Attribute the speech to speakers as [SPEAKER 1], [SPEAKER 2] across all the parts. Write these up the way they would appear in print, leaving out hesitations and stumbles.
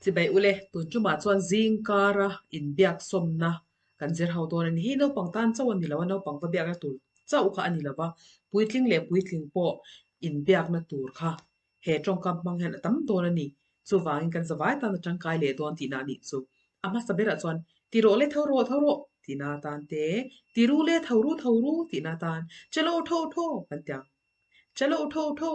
[SPEAKER 1] Chibai ule, tun tumah chuan zing kara inbiak sawmna kan zir ho dawn a ni. Hei naupang tan chauh a ni lo a, naupang va biakna tur chauh kha a ni lo va, puitling leh puitling pawh inbiakna tur kha he tawngkam hmang hian a tam dawn a ni. Chuvangin kan zavai tan a tangkai leh dawn tihna a nih chu. A hmasa berah chuan ti rawh le tho rawh tho rawh tihna atan te, ti ru le tho ru tho ru tihna atan chelo tho tho kan ti ang. Chalo tho tho,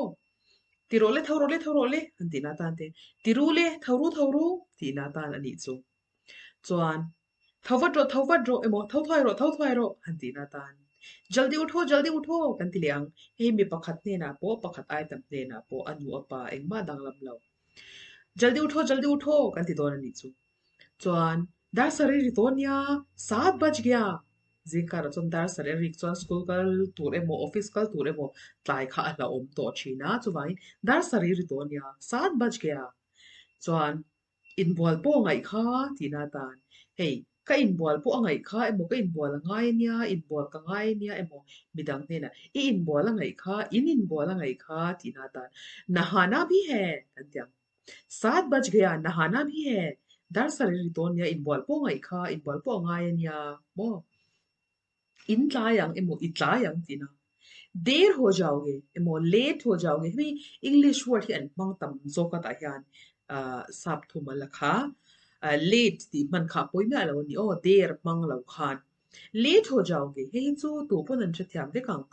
[SPEAKER 1] ti rawh le tho rawh le tho rawh le an tihna atan te, ti ru le tho ru tho ru tihna atan a nih chu. Chuan tho vat rawh tho vat rawh emaw tho thuai rawh tho thuai rawh han tihna atan jaldi utho jaldi utho kan ti leh ang. Hei mi pakhat hnenah pawh pakhat ai tam hnenah pawh a nu a pa engmah danglam lo. Jaldi utho jaldi utho kan ti dawn a nih chu. Chuan dar sarih ri tawh nia, saat baj gaya! Zingkarah chuan dar sarih a rik chuan school kal tur emaw office kal tur emaw tlai kha a hlauhawm tawh thin a, chuvangin dar sarih ri tawh nia, saat baj gaya! Chuan inbual pawh a ngaih kha tihna atan hei ka inbual pawh a ngaih kha emaw ka inbual a ngai ania, inbual ka ngai ania emaw midang hnenah i inbual a ngaih kha, in inbual a ngaih kha tihna atan nahana bhi hai kan ti ang. Saat baj gaya, nahana bhi hai, dar sarih ri dawn nia, inbual pawh ngaih kha, inbual pawh a ngai a nia maw? In tlai ang emaw, i tlai ang tihna. Der ho jaoge emaw late ho jaoge hemi English word hi an hmang tam zawk a tah hian ah sap thum a la kha. Ah late tih hman kha a pawi miah lo a ni aw, der hmang lo khan. Late ho jaoge hei hi chu tu pawn an hrethiam vek ang.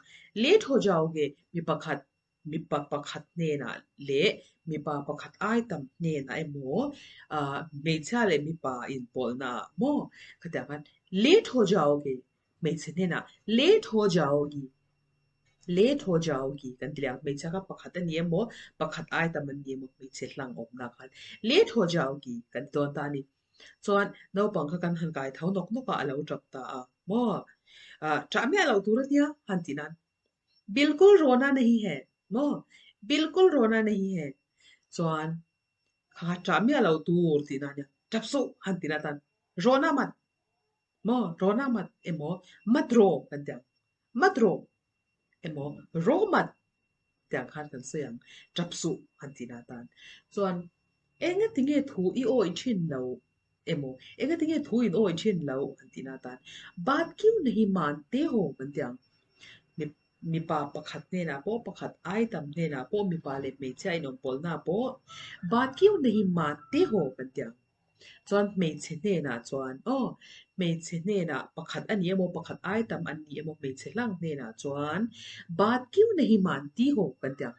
[SPEAKER 1] Late ho jaoge mi pakhat mipa pakhat hnenah leh mipa pakhat ai tam hnenah emaw ah hmeichhia leh mipa inpawlhna ah maw khatiang khan late ho jaogi hmeichhe hnenah late ho jaogi late ho jaogi kan ti leh ang hmeichhia kha pakhat a ni emaw pakhat ai tam an ni emaw hmeichhe hlang awmna khan late ho jaogi kan ti dawn ta a ni chuan naupang kha kan han kai tho nawk nawk a a lo tap ta a maw ah ṭah miah loh tur a nia han tih nan. Bilkul rona nahi hai maw? Bilkul rona nahi hai chuan kha ṭah miah lo tur tihna a nia. Ṭap suh han tihna atan rona mat maw? Rona mat emaw mat ro kan ti ang. Mat ro emaw ro mat tiang khan kan sawi ang. Ṭap suh han tihna atan chuan engatinge thu i awih ṭhin lo emaw engatinge thu in awih ṭhin lo an tihna atan baat kiu nahi mante haw kan ti ang. Mipa pakhat hnenah pawh pakhat ai tam hnenah pawh mipa leh hmeichhia inawm pawlhna pawh baat kiu nahi mante haw kan ti ang. Chuan hmeichhe hnenah chuan aw hmeichhe hnenah pakhat a ni emaw pakhat ai tam an ni emaw hmeichhe hlang hnenah chuan baat kiu nahi manti haw kan ti ang.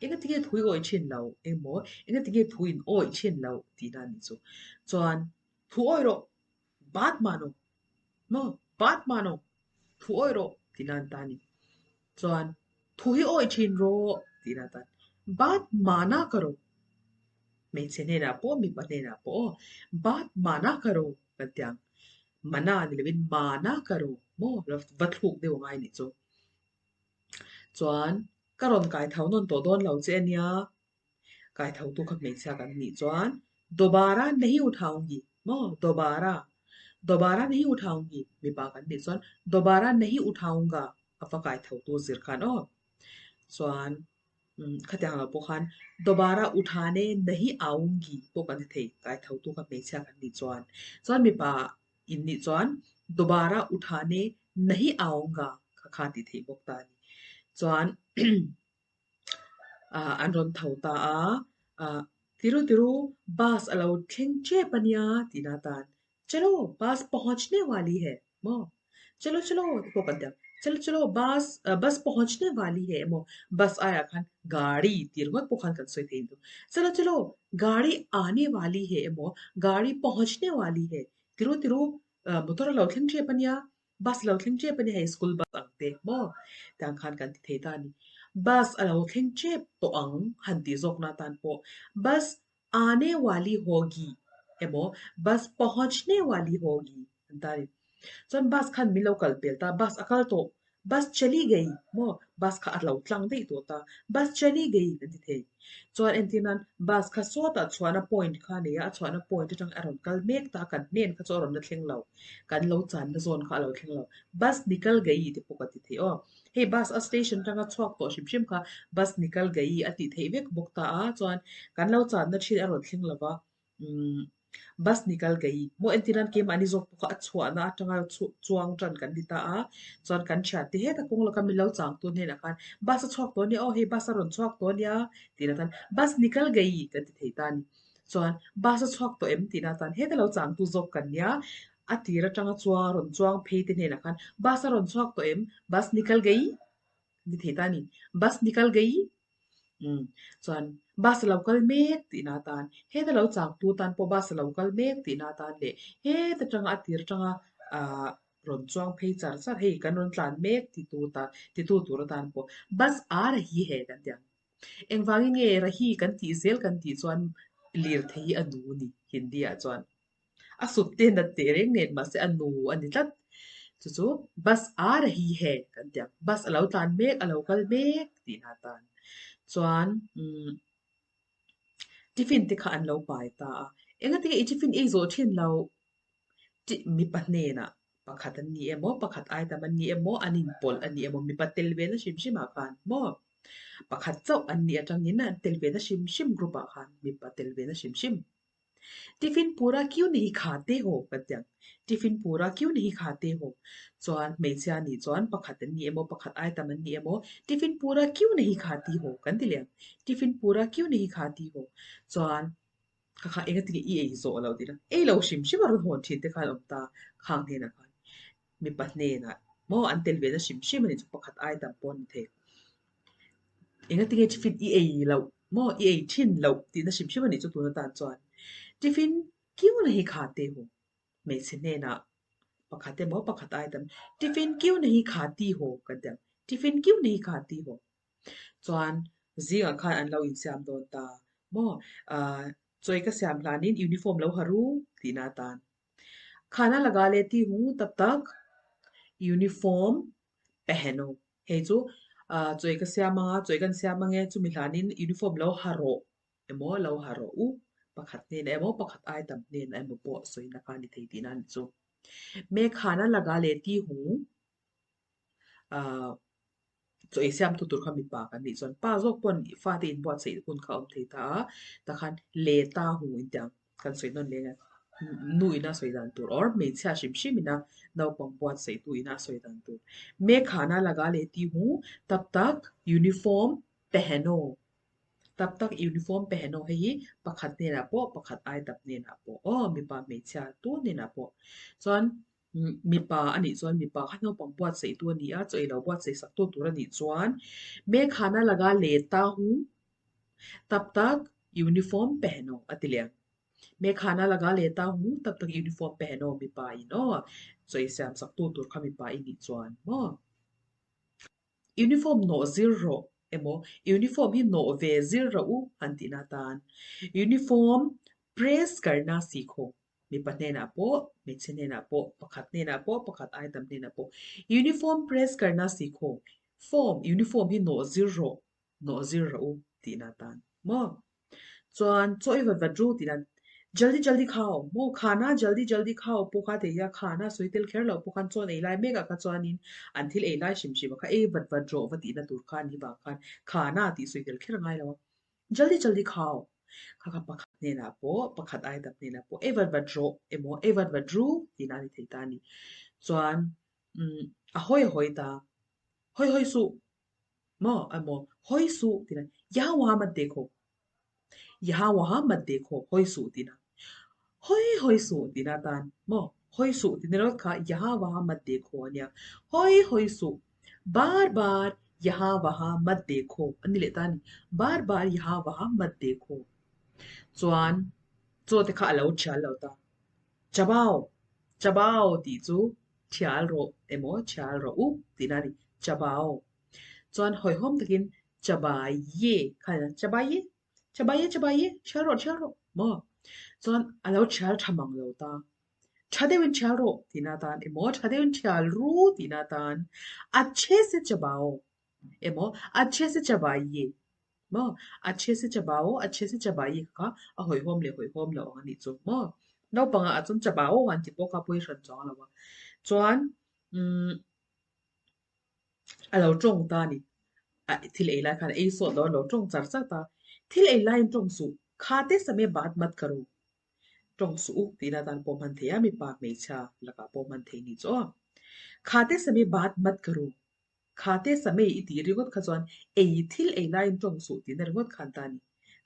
[SPEAKER 1] Engatinge thu i awih thin lo emaw engatinge thu in awih thin lo tihna a nih chu. Chuan thu awih rawh baat mano maw baat mano thu awih rawh tihna an ta a ni. Chuan thu hi awih thin rawh tihna a ta a ni. Baat mana ka rawh hmeichhe hnenah pawh mipa hnenah pawh aw baat mana ka rawh kan ti ang. Mana ni lovin mana ka rawh maw va thluk deuh a ngai a nih chu. Chuan ka rawn kai tho nawn tawh dawn lo che ania, kai tho tu kha hmeichhia kan nih chuan Dobara nahi uthaungi maw Dobara, Dobara nahi uthaungi mipa kan nih chuan Dobara nahi uthaunga a va kai tho tu zir khan aw. Chuan khatiang lo pawh khan Dobara uthane nahi aungi pawh kan ti thei kai tho tu kha hmeichhia kan nih chuan. Chuan mipa In nih chuan Dobara uthane nahi aunga kha kha tih theih bawk ta a ni. Chuan ah an rawn tho ta a, ah tiru tiru bus a lo thleng tep a nia tih na tan chalo bus pahunchne wali hai maw chalo chalo ti pawh kan ti ang chalo chalo bus bus pahunchne wali hai emaw bus aiah khan gari tih ringawt pawh khan kan sawi thei ang chalo chalo gari aane wali hai emaw gari pahunchne wali hai Tiru tiru, motor a lo thleng tep a nia, bus a lo thleng tep a nia hei school bus ang te maw tiang khan kan ti thei ta a ni. Bus a lo thleng tep tawh ang han tih zawkna atan pawh bus aane wali hogi emaw bus pahunchne wali hogi an ta a ni. Chuan bus khan min lo kal pel ta, bus a kal tawh Bus chali gai maw? Bus kha a lo tlang daih tawh ta. Bus chali gai kan ti thei. Chuan entir nan bus kha sawtah chhuahna point kha a nei a, a chhuahna point atang a rawn kal mek ta, kan hnen kha chu a rawn la thleng lo. Kan lo channa zawn kha a lo thleng lo. Bus nikal gai te pawh ka ti thei aw. Hei bus a station atanga chhuak tawh hrim hrim kha bus nikal gai a tih theih vek bawk ta a, chuan kan lo channa thin a rawn thleng lo va. Umm bus nikal gayi maw entir nan keimahni zawk pawh kha a chhuahna atanga chuang tan kan ni ta a, chuan kan thiante heta kawng laka min lo changtu hnenah khan bus a chhuak tawh ania aw hei bus a rawn chhuak tawh ania tih na tan bus nikal gayi kan ti thei ta a ni. Chuan bus a chhuak tawh em tih na tan heta lo changtu zawk kan nia, a tir atanga chuang rawn chuang phei te hnenah khan bus a rawn chhuak tawh em bus nikal gayi kan ti thei ta a ni. Bus nikal gayi Umm chuan bus a lo kal mek tihna atan heta lo changtu tan pawh bus a lo kal mek tihna atan leh heta tanga a tir atanga ahh rawn chuang phei char char hei kan rawn tlan mek titu tan titu tur atan pawh bus a rahi he kan ti ang. Engvangin nge rahi kan tih zel kan tih chuan lirthei hi a nu a ni Hindi ah chuan. A sut te nat teh reng nen mahse a nu a ni tlat. Chu chu bus a rahi he kan ti ang. Bus a lo tlan mek a lo kal mek tih na tan. Chuan umm tiffin te kha an lo pai ta a. Engati nge i tiffin ei zawh thin loh? Mipa hnenah pakhat an ni emaw pakhat ai tam an ni emaw an inpawlh a ni emaw mipa tel ve na hrim hrim ah khan maw pakhat chauh an nih atangin an tel ve na hrim hrim group ah khan mipa tel ve na hrim hrim. Tiffin pura kyun nahi khate ho kan ti ang. Tiffin pura kyun nahi khate ho. Chuan hmeichhia nih chuan pakhat an ni emaw pakhat ai tam an ni emaw tiffin pura kyun nahi khati ho kan ti leh ang. Tiffin pura kyun nahi khati ho. Chuan kha kha enga tinge i ei zawh lo tih na ei lo hrim hrim a rawn hawn thin te khan a awm ta khang hnenah khan mipa hnenah maw an tel ve na hrim hrim a nih chu pakhat ai tam pawh a ni thei. Enga tinge tiffin i ei loh maw i ei thin loh tihna hrim hrim a nih chu tun atan chuan tiffin kiu na hi kha te hu hmeichhe hnenah pakhat emaw pakhat ai tam tiffin kiu na hi kha ti haw kan ti ang tiffin kiu na hi kha ti haw chuan zingah khan an lo insiam dawn ta maw ah chawi ka siam hlanin uniform lo ha ru tihna atan khana laga le ti hu tak tak uniform peheno Hei chu ah chawi ka siam anga chawi kan siam ange chumi hlanin uniform lo ha rawh emaw lo ha rawh u pakhat hnenah emaw pakhat ai tam hnenah emaw pawh sawina kha a ni thei tihna a ni chu. Mekhan a laga leh ti hung ah chaw ei siamtu tur kha mipa kan nih chuan pa zawk pawn fate inbuatsaih hun kha a awm thei ta a takhan leta hung intiang. Kan sawi nawn leng a, nu ina sawi dan tur or hmeichhia hrim hrim ina naupang buatsaih tu ina sawi dan tur. Me khana laga leh ti hu tap tak uniform peheno tap tak uniform peheno hei hi pakhat hnenah pawh pakhat ai tap hnenah pawh aw mipa hmeichhia tu hnenah pawh chuan mipa a nih chuan mipa kha naupang buatsaih tu a ni a chaw ei lo buatsaih sak tu tur a nih chuan me khana laga leh ta hu Tap tak uniform pehno a ti leh ang. Me khana laga leh ta hu tap tak uniform pehno mipa in aw chawi siam sak tu tur kha mipa i nih chuan maw. Uniform nawh zir rawh emaw uniform hi nawh ve zir rawh u han tihna atan uniform press karna sikhaw mipa hnenah pawh hmeichhe hnenah pawh pakhat hnenah pawh pakhat ai tam hnenah pawh uniform press karna sikhaw form uniform hi nawh zir rawh nawh zir rawh u tihna atan maw? Chuan chaw i vat vat ru tihna jaldi jaldi khao maw khana jaldi jaldi khao pawh kha thei a khana sawi tel kher loh pawh khan chuan ei lai mek ah kha chuanin an thil ei lai hrim hrim ah kha ei vat vat rawh va tihna tur kha ni vang khan khana tih sawi tel kher a ngai lo a jaldi jaldi khao kha kha pakhat hnenah pawh pakhat ai dap hnenah pawh ei vat vat rawh emaw ei vat vat ru tihna a ni thei ta a ni chuan umm a hawi a hawi ta hawi hawi suh Maw emaw hawi suh tina yaha waha mat dekho yaha waha mat dekho hawi suh tina hawi hawi suh tina tan maw hawi suh tina rawt kha yaha waha mat dekho ania hawi hawi suh bar bar yaha waha mat dekho ani leh ta ani bar bar yaha waha mat dekho chuan chaw te kha alo thial lo ta chabao chabao tih chu thial rawh emaw thial rawh u tihna a ni chabao. Chuan hawihhawm takin Chabaye kha a ni a, Chabaye, Chabaye, Chabaye, thial rawh, thial rawh maw? Chuan a lo thial tha mang lo ta. Tha deuhin thial rawh tihna atan emaw tha deuhin thial ru tihna atan Achhe se chabao emaw Achhe se chabaye maw? Achhe se chabao, Achhe se chabaye kha a hawihhawm leh hawihhawm loh ang a nih chu maw? Naupangah ah chuan chabao an ti pawh kha pawi hran chuang lo a. Chuan umm. A lo tawng ta a ni. A thil ei lai khan ei sawt lo a lo tawng char char ta. Thil ei laiin tawng suh. Kha te same baat mat ka ru. Tawng suh u tihna atan pawh hman thei a, mipa hmeichhia lakah pawh hman thei ni chu aw. Khate samei bat mat ka ru. Khate samei i tih ringawt kha chuan ei thil ei laiin tawng suh tihna ringawt khan ta a ni.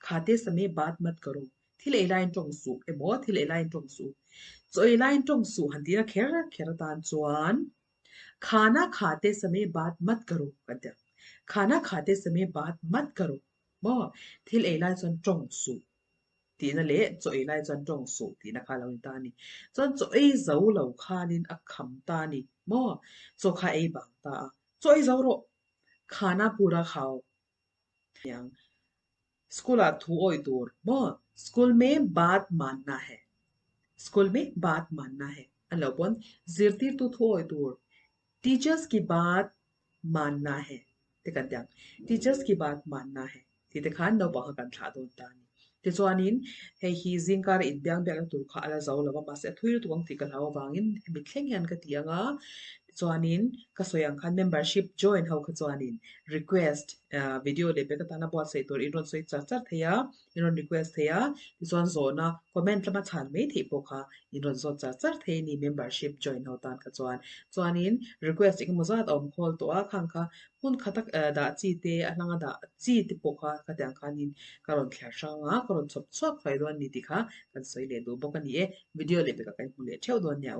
[SPEAKER 1] Khate samei bat mat ka ru. Thil ei laiin tawng suh emaw thil ei laiin tawng suh u. Chaw ei laiin tawng suh han tihna kher kher atan chuan Khana khate samei bat mat ka ru kan ti ang. Khana khate samei bat mat ka ru. Maw? Thil ei lai chuan tawng suh. Tihna leh chaw ei lai chuan tawng suh tihna kha a lo ni ta a ni. Chuan chaw ei zo lo khanin a kham ta a ni maw? Chaw kha ei bang ta a. Chaw ei zo rawh! Khana pura khau niang. School ah thu awih tur maw? School me baat manna hai. School me baat manna hai. An lo pawn zirtirtu thu awih tur. Teachers ki baat manna hai te kan ti ang. Teachers ki baat manna hai tih te khan naupang kha kan thlah dawn ta a ni. Tichuanin hei hi zingkara inbiang biakna tur kha a la zo lo va, mahse a thui lutuk ang tih ka hlau avangin hemi thleng hian ka ti ang a. Tichuanin ka sawi ang khan membership join ho kha chuanin request video leh bag atana buatsaih tur in rawn sawi char char thei a, in rawn request thei a, tichuan zawhna comment lama chhan mai theih pawh kha in rawn zawt char char thei a ni membership join ho tan kha chuan. Chuanin request engemaw zat a awm khawl tawh a, khang kha hmun khat a dah chi te a hlanga dah chi te pawh kha khatiang khanin ka rawn thliar hrang a, ka rawn chhawp chhuak thuai dawn a ni tih kha kan sawi leh duh bawk a ni e. Video leh pekah kan hmu leh theuh dawn nia.